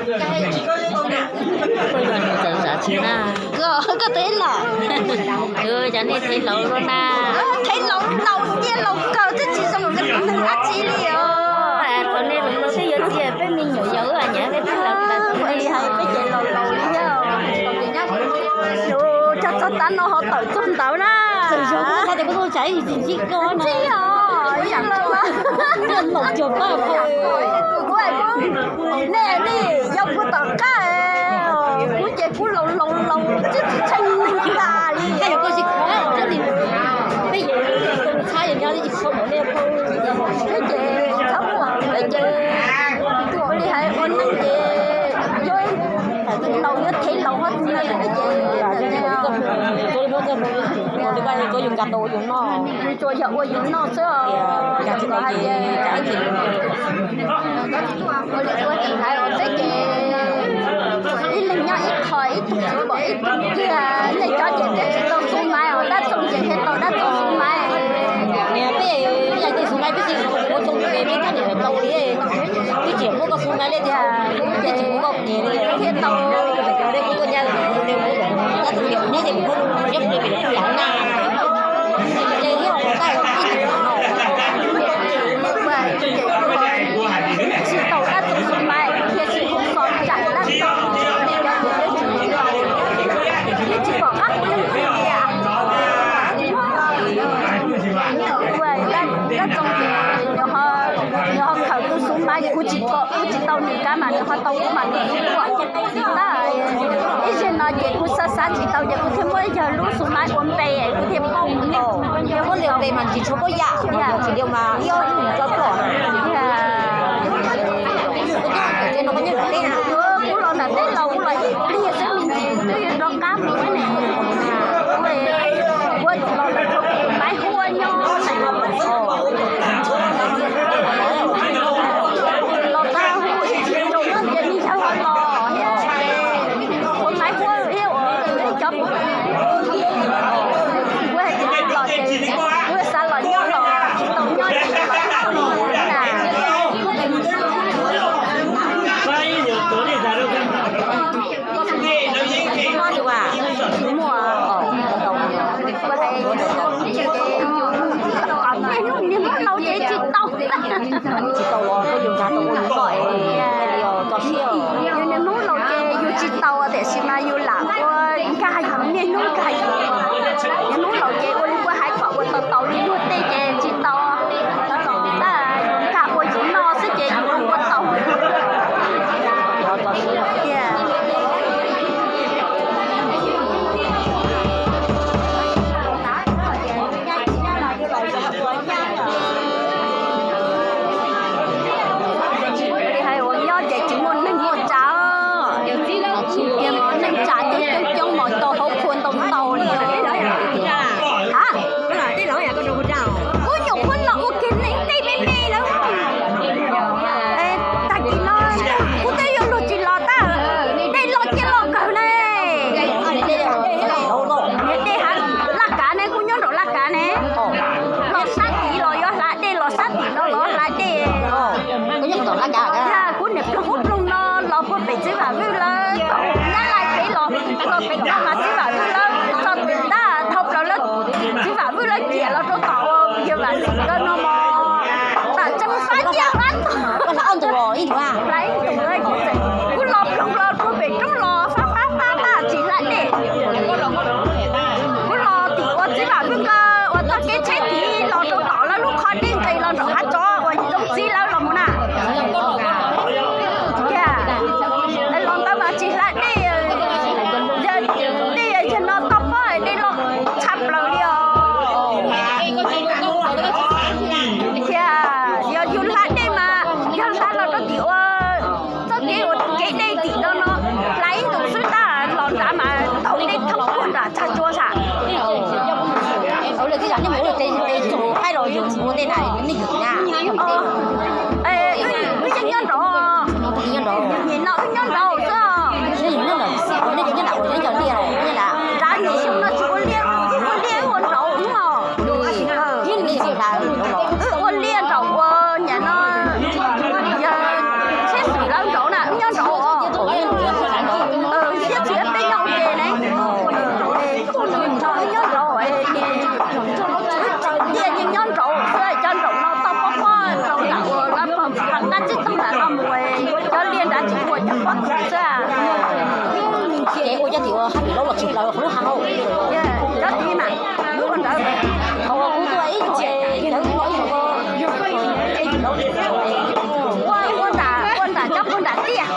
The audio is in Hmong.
Koj twb los, cov nej thev laus los na. Thev laus laus nyiaj laus kawg twb tsis zoo li neeg dab tsi li os. Thaum nej los twb yuav txiv peb me nyuam yaus nyiam peb twb laus tas li hais peb ces laus laus li thiab. Yus cog txog tav no ho tawm txog ntawd na. Txawm yog kuv xav tias kuv tau tsam ib tsis ntsib koj na. Txij os, yog los mas. Laus cuag koj. Nej li yog kuv tom qab, kuv ces kuv laus laus laus tsis tsis tsheej neeg tas li. Peb yeej txhab yeej nyob tsis tshua mus nej phooj ywg, peb ces txhob muaj peb ces ua li hais ua neeg ces yog laus yuav thev laus hov tsis peb ces tsuas yog ua yus noj xwb os. Ua li ua tsis hais os, peb ces ib leeg nyob ib qho ib tug tsis pom ib tug kiag. Nej cov ces peb tsis tau xub maiv os, dab txoog ces thiaj tau dab txoog xub maiv. Niam peb yog tej xub maiv peb tsis ua txoog ces peb tab nim tau li, twb tsis muab koj xub maiv li tiag, twb tsis muab koj qias li thiaj tau. Kuv tuaj nyob, dab txoog ces kuv nyob ces kuv muab siab plis pem lawv na. Ces thiaj ua tab ib tug no. Tsis tau dab txoog xub maiv thiaj tsis hu xov tsam dab txoog. Tsis pom qab hu li tiag. Dab txoog ces nws ho khaws kuv xub maiv, kuv tsis pom, kuv tsis tau nws kab mas nws ho tau kuv mas nws kuj ua. Tab ib zaug no ces kuv xav xav tsis tau ces kuv thiaj muab yawg lub xub maiv ua npe kuv thiaj poob nkaus. Muab li npe mas tsis tshua paub yam, tsis liu mas ib ob hnub tso plom na. Kuv los nram teb los kuv los ib pliag xwb me ntsis twb yuav rov qab mus ne. Kuv los lawm thaum kuv maiv huab nyob. Los tau hu ib tsis zoo ces me ntsis ho los thiab. Kuv maiv huab thiab uas cov, kuv hais tias los ces kuv xav los nyob los tsis tau nyob ces los tau li na. Niaj hnub niag hmoob laus ces tsis tau. Tsis tau los koj yus nkag tau ua yus koj es, yus niag hmoob laus ces yus tsis tau tiam sis mas yus lam ua nkag yus niaj hnub nkag yus. Niag hmoob laus ces ua li ua hais kom ua tau tau li luag tej ces tsis tau. Tab yus nkag ua yus noj xwb ces yus ua tau. Tiag. Li hais uas nyob ces tsis muaj neeg muaj tsav, tiag mas neeg tsav coob coob coob mas tau hauv qhua ntau ntau li. Ha, kuv nyuam qhuav los ua kiag neeg tej me me lawm. Tag kis no kuv twb yuav luag tsis los tag, dej los cia los kawg ne. Niag dej ha, laj kav ne, kuv nyob nraum laj kav ne. Los sab tid los yuav hla dej, los sab tim no los hla dej. Kuv niam ploog ub ploog no los puag pem Txiv Vam Vwj lawm, nyab laj pem los, los pem no mas Txiv Vam Vwj lawm, txog tab dhau plaws lawm, Txiv Vam Vwj lawm ciam los rau tom ua yawg Vam Xim nkawd no mos. Tam tseeb fab ciaj fab tog. Hla ib ntus, kuv los ploog los puag pem roob los fab fab fab tab tsis hla dej. Kuv los tim ua Txiv Vam Vwj nkawd ua txoj kev tsheb tid los rau tom lawv lub qhov dej nqis los nraum hav tsov uas zoo txiv lawv los mus na. Tiag, los ntawd mas tsis hla dej, dej yawg no toj pob dej los tshaj plaws li os. Tiag, yog yus hla dej mas yog hla los rau tim ua txoj kev ua kev dej tim no no, hla ib ntus xwb tab los nrad mas tau dej thoob puag nram txag tsua sam. Ua li twb yog nej mus ua tej txus qaib los yus mus ua tej na, nej yog wb yeej nyob nraud, nim no wb nyob nraud xwb. Nej nyob nram, nej nyob nram ua nyob cov liaj los nyob nram. Nrad nim xyoo no tsis ua liaj, ua liaj wb ua nraud os. Wb ua liaj nraud ua nyam no, yog tsheb xwm lawv nraud na, wb nyob nraud. Siab txwv peb nyob ua ke ne, nyob nraud, cia yeej nyob nraud xwb, cov nraum no toj pob pob rau nram uas lawv pom qab txij tog nram no mus, cov liaj nrad tsis ua cov pob txwv xwb. Ces ua cov tim ua hab pim laub los tsis plaws qhov lub hav hauv. Cov tid mas ua ntawd, qhov uas kuv tua ib zaug es ntawd ua ib zaug, ua nram, ua nram cov puag nram tiaj.